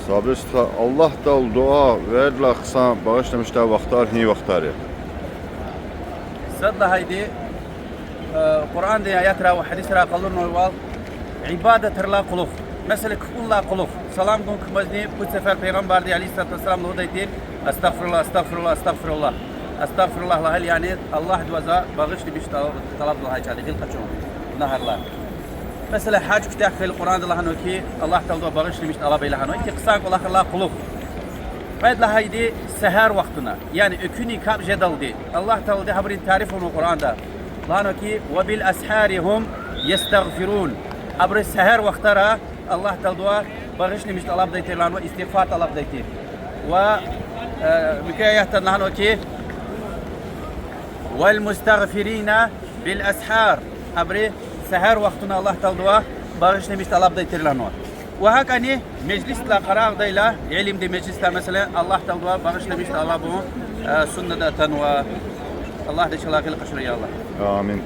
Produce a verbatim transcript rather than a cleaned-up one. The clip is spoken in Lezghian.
Сабир стха, Аллагь Таалади дуьа вердалай хъсан багъишламишдай вахтар гьи вахтар я? Сад лагьайди, э, Къуръандин аятрай ва гьадисрай къалурнавайвал, ибадатрилай кьулухъ. Месела, капӀунилай кьулухъ. Салам гун кумазни пуд сефер Пайгъамбарди, عليه الصلاة والسلام, лугьудай тир: أستغفر الله، أستغفر الله، أستغفر الله. أستغفر الله лагьайла, яни Аллагьдивай за багъишламиш тӀал-, тӀалабда лагьай чӀал я, гъил къачун гунагьрилай. Месела, гьаж куьтягь хьайила, Къуръанда лагьанва хьи, Аллагь Тааладивай багъишламиш тӀалаб ая лагьанва. Ихьтин хъсан кӀвалахрилай кьулухъ. Кьвед лагьайди, сегьер вахтунда, яни экуьнин капӀ жедалди, Аллагь Таалади гьабурун тариф авунва Къуръанда. Лагьанва хьи, وبالأسحار هم يستغفرون. Абуру сегьер вахтара Аллагь Тааладивай багъишламиш тӀалабдай тир лагьанва, истигъфар тӀалабдай тир. Ва, э, муькуь аятда лагьанва хьи, والمستغفرين بالأسحار. Абуру сегьер вахтунда Аллагь Тааладивай багъишламиш тӀалабдай тир лагьанва. Ва гьакӀни межлисдилай къарагъдайла, илимдин межлисдилай, месела, Аллагь Тааладивай багъишламиш тӀалабун, э, суннада атанва. Аллагьди чалай гъил къачурай, я Аллагь. Амин.